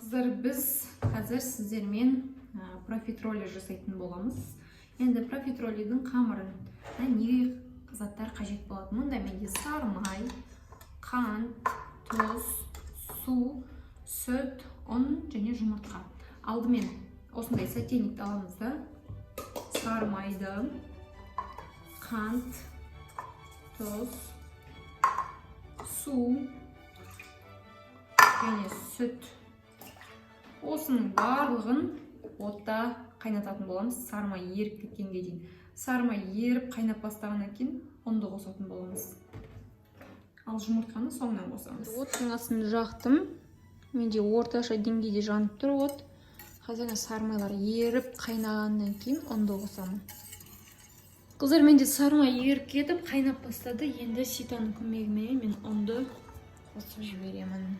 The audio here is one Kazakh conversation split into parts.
Қыздар, біз қазір сіздермен профитроли жасайтын боламыз. Енді профитролидің қамырына не заттар қажет болады? Мұнда менде сары май, қант, тұз, су, сүт, ұн және жұмыртқа. Алдымен осындай сотейникті аламыз да, сары майды, қант, тұз, су және сүт. Осының барлығын отта қайнататын боламыз, сары май еріп кеткенге дейін. Сары май еріп қайнап бастағаннан кейін ұнды қосатын боламыз. Ал жұмыртқаны соңынан қосамыз. Оттың астын жақтым. Менде орташа деңгейде жанып тұр от. Қазір сары майлар еріп қайнағаннан кейін ұнды қосамын. Қыздар, менде сары май еріп кетіп қайнап бастады. Енді ситаның көмегімен мен ұнды қосып жіберемін.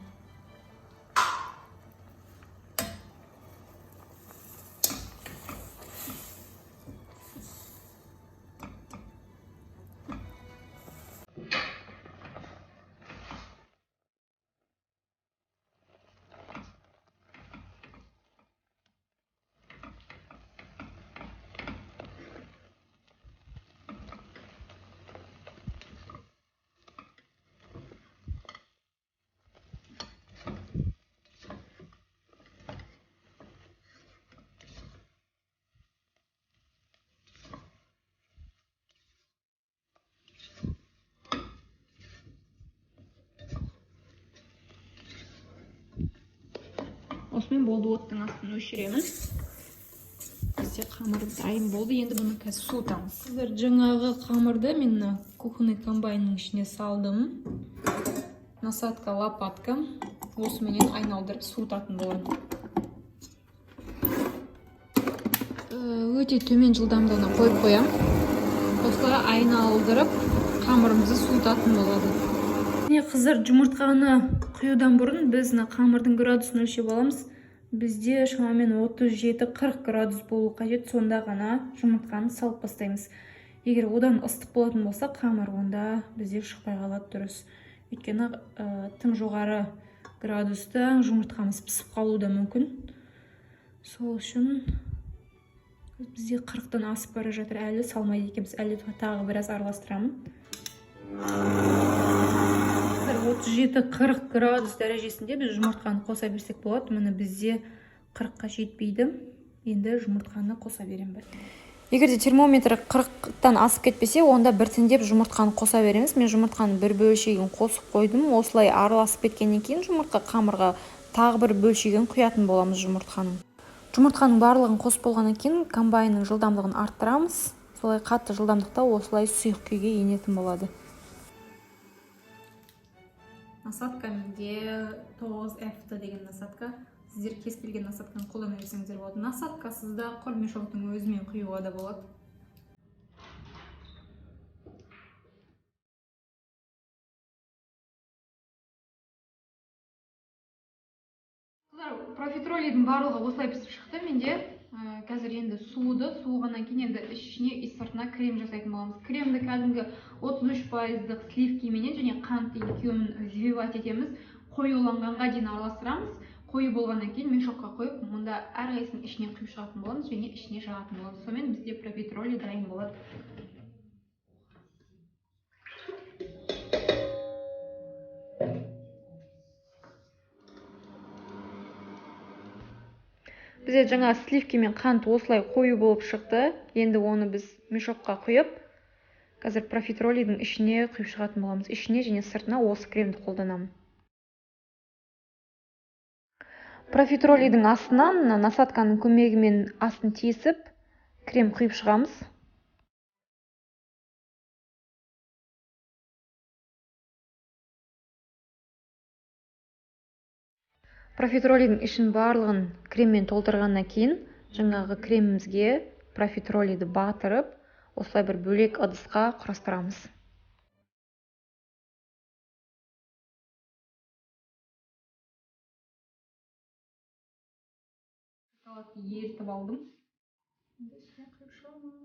Осымен болды, оттың астын өшіремін. Бізде қамыр дайын болды. Енді бұны қазір суытамыз. Қыздар, жаңағы қамырды мен мына кухонный комбайнның ішіне салдым. Насадка, лопатка. Осыменен айналдырып суытатын боламын. Өте төмен жылдамдығына қойып қоямын. Осылай айналдырып қамырымызды суытатын болады. Міне, қыздар, жұмыртқаны құюдан бұрын біз мына қамырдың градусын өлшеп аламыз. Бізде шамамен 37-40 градус болу қажет, сонда ғана жұмыртқаны салып бастаймыз. Егер одан ыстық болатын болса қамыр, онда бізде шықпай қалады дұрыс. Өйткені тым жоғары градуста жұмыртқамыз пісіп қалуы да мүмкін. Сол үшін бізде 40-тан асып бара жатыр, әлі салмайды екенбіз, әлі тағы біраз араластырамын. 37-40 градус дәрежесінде біз жұмыртқаны қоса берсек болады. Міне, бізде 40-қа жетпейді. Енді жұмыртқаны қоса беремін бір. Егер де термометр 40-тан асып кетпесе, онда біртіндеп жұмыртқаны қоса береміз. Мен жұмыртқаның бір бөлшегін қосып қойдым. Осылай араласып кеткеннен кейін жұмыртқа қамырға тағы бір бөлшегін құятын боламыз жұмыртқаның. Жұмыртқаның барлығын қосып болғаннан кейін комбайнның жылдамдығын арттырамыз. Солай қатты жылдамдықта осылай сұйық күйге енетін болады. Насадка менде 9FT деген насадка. Сіздер кез келген насадканы қолдана берсеңіздер болады. Насадкасыз да құр мешоктың өзімен құюға да болады. Қыздар, профитролидің барлығы осылай пісіп шықты менде. Қазір енді суыды, суығаннан кейін енді ішіне и сыртына крем жасайтын боламыз. Кремді кәдімгі 33%-лық сливкименен және қант екеуін взбивать етеміз. Қоюланғанға дейін араластырамыз. Қою болғаннан кейін мешокқа қойып, мұнда әрқайсысының ішіне құйып шығатын боламыз және ішіне жағатын боламыз. Сонымен бізде профитроли дайын болады. Бізде жаңа сливки мен қант осылай қою болып шықты. Енді оны біз мешокқа құйып, қазір профитролидің ішіне құйып шығатын боламыз. Ішіне және сыртына осы кремді қолданамын. Профитролидің астынан мына насадканың көмегімен астын тесіп, крем құйып шығамыз. Профитролидің ішін барлығын креммен толтырғаннан кейін жаңағы кремімізге профитролиді батырып, осылай бір бөлек ыдысқа құрастырамыз. Шоколадты ерітіп алдым. Енді үстіне құйып шығамыз.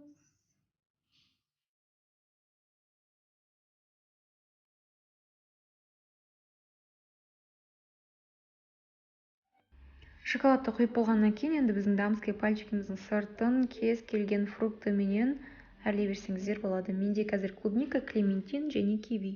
Шоколадты құйып болғаннан кейін енді біздің дамский пальчигіміздің сыртын кез келген фруктыменен әрлей берсеңіздер болады. Менде қазір клубника, клементин және киви.